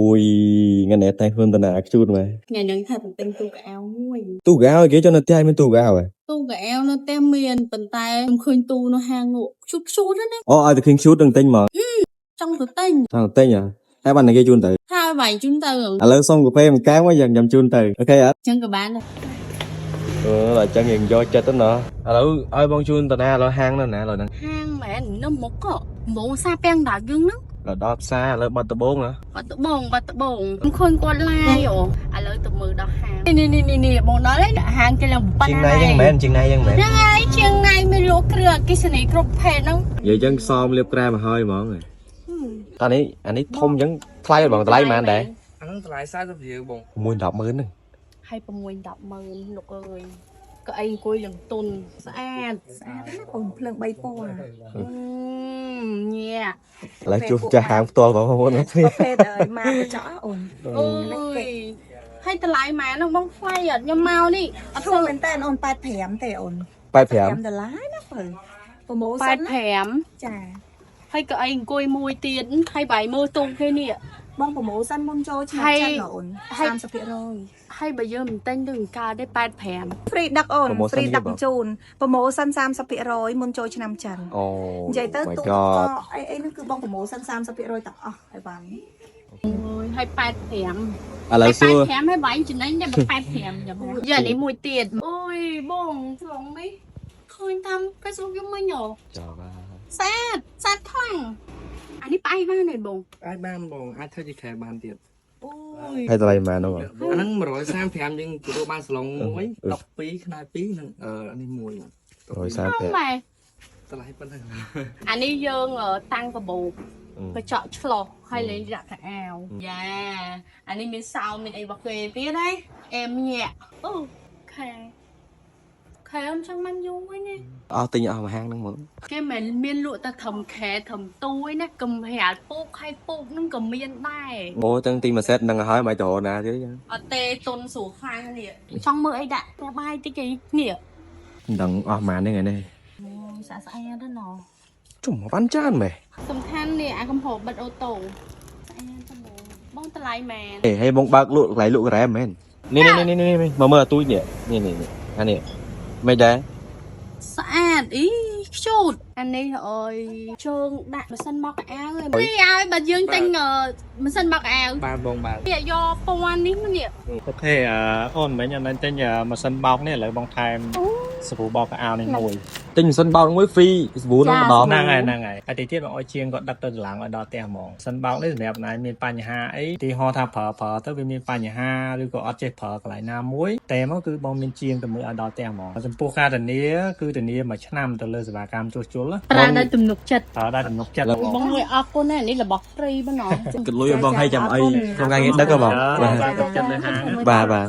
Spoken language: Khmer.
អូយថ្ងៃនេះតែខ្លួនតាណាខ្ជូតមែន ថ្ងៃហ្នឹងថាទៅទិញទូកៅអៅមួយ ទូកៅគេចុះនៅផ្ទះមានទូកៅហ៎ ទូកៅអៅនៅផ្ទះមានប៉ុន្តែខ្ញុំឃើញទូនៅហាងងក់ខ្ជូតខ្ជូតណាស់ អូឲ្យតែឃើញខ្ជូតនឹងទិញមក ចង់ទៅទិញ ចង់ទិញហ៎ហើយបានតែគេជូនទៅ ហើយវាយជូនទៅ ឥឡូវសុំកាហ្វេមួយកែវមកយ៉ាងញ៉ាំជូនទៅOK អត់ ចឹងក៏បានដែរ អឺដល់ចឹងយើងយកចិត្តទៅណោះឥឡូវឲ្យបងជូនតាណាឥឡូវហាងនៅណាឥឡូវហ្នឹង ហាងមែននៅមុខក៏ហ្មងសាពាំងដល់យើងហ្នឹង ដល់ផ្សារឥឡូវបាត់ដបងហ៎ បាត់ដបងបាត់ដបងខ្ញុំឃើញគាត់ឡាយអូឥឡូវទៅមើលដល់ហាងនេះនេះនេះនេះបងដល់ហើយហាងគេឡើងប៉ុណ្ ជាង ណា ណៃចឹងមែនជាងណៃចឹងមែន ហ្នឹងហើយជាងណៃមានលក់គ្រឿងអគ្គិសនីគ្រប់ភេទហ្នឹង និយាយចឹងសមលាបក្រែមកហើយហ្មងតានេះអានេះធំចឹងថ្លៃអត់បងថ្លៃប៉ុន្មានដែរ អាហ្នឹងតម្លៃ40រៀលបង 6 10ម៉ឺនហ្នឹង ហើយ6 10ម៉ឺនលោកអើយក៏អីអង្គុយឡើងទុនស្អាត ស្អាតណាស់អូនភ្លើង3ពណ៌ ញ៉ែ ឥឡូវជួបចាស់ហាងផ្ទាល់បងប្អូនគ្នា ប្រភេទអើយមកកញ្ចក់អូន អូយហើយតម្លៃម៉ែហ្នឹងបងថ្លៃអត់ខ្ញុំមកនេះអត់ ធូរមែនតើអូន85ទេអូន 85 5ដុល្លារណាបើ promotion ណា 85 ចា ហើយក៏អីអង្គុយមួយទៀតហើយបាយមើលទូគេនេះ បង promotion មុនចូលឆ្នាំ ហើយ ចិនអូន ហើយ 30% ហើយបើយើងមិនទិញទៅអង្ការទេ85 free ដឹកអូន Promotion free ដឹក នេះបង ជូន promotion 30%មុនចូលឆ្នាំចិន អូ និយាយទៅ my ទូក god អីអីហ្នឹងគឺបង promotion 30%ទាំងអស់ហើយបាន អូយហើយ85 ឥឡូវសួរ 85ហើយបាយចំណេញតែបើ85ចាំយ៉ានេះមួយទៀតអូយបងស្រងនេះឃើញតាម Facebook យំមិញហ៎ ចប់ហើយ ស្អាតស្អាតខ្លាំងអានេះផ្អែកបានទេបង អាចបានបងអាចធ្វើជាខែបានទៀត អូយ ហើយតម្លៃប៉ុន្មានហ្នឹងបង អាហ្នឹង135យើងទទួលបានសាឡុងមួយ12ខ្នាត2និងអឺនេះមួយ 135 ម៉ែ តម្លៃប៉ុណ្ណឹង អានេះយើងតាំងកាបូបកញ្ចក់ឆ្លោះហើយលេងដាក់កៅអៅយ៉ាអានេះមានសោមមានអីរបស់គេទៀតហ៎អែមញាក់អូខែខែអញ្ចឹងមិនយូរហ្នឹងណា អស់ទិញអស់មួយហាងហ្នឹងហ្មង គេមិនមានលក់តែធំខែធំទូឯណាកំរាលពូកហើយពូកហ្នឹងក៏មានដែរ អូទាំងទិញមួយសេតហ្នឹងហើយមិនទៅរកណាទៀតចឹង អត់ទេទុនស្រួលខ្លាំងនេះចង់មើលអីដាក់ផ្ទះបាយតិចអីនេះ មិនដឹងអស់ប៉ុន្មានហ្នឹងឯនេះ អូយស្អាតស្អាតណាស់ណ ជុំវ៉ាន់ចានមែ សំខាន់នេះអាកំហបិទអូតូស្អាតបងបងតម្លៃមែន ហេហើយបងបើកលក់កន្លែងលក់ការ៉េមមែននេះនេះនេះនេះមកមើលអាទូចនេះនេះនេះអានេះមិនដែរ ស្អាតអីខ្ជូតអានេះអើយជើងដាក់ម៉ាស៊ីនមកកៅអៅឯងនេះឲ្យបើយើងទិញម៉ាស៊ីនមកកៅអៅ បានបងបាន នេះយកពណ៌នេះមកនេះ OK អឺអូនមិញអត់បានទិញម៉ាស៊ីនបោកនេះឥឡូវបងថែមសាប៊ូបោកកៅអៅនេះមួយ ទិញម៉ាស៊ីនបោកមួយ free សាប៊ូនឹងម្ដង ហ្នឹងហើយហ្នឹងហើយហើយទីទៀតបងឲ្យជាងគាត់ដឹកទៅតម្លងឲ្យដល់ផ្ទះហ្មងម៉ាស៊ីនបោកនេះសម្រាប់ណៃមានបញ្ហាអីទីហោថាប្រើប្រើទៅវាមានបញ្ហាឬក៏អត់ចេះប្រើកន្លែងណាមួយតែមកគឺបងមានជាងទៅមើលឲ្យដល់ផ្ទះហ្មងចំពោះការធានាគឺធានាមួយឆ្នាំទៅលើសេវាកម្មជួសជុលណា ប្រើដោយទំនុកចិត្ត ប្រើដោយទំនុកចិត្ត បងមួយអរគុណណាស់នេះរបស់ free បងណ គិតលុយឲ្យបងឲ្យចាំអីក្នុងថ្ងៃគេដឹកហ៎បង បាទបាទទុកចិត្តលើហាង បាទបាទ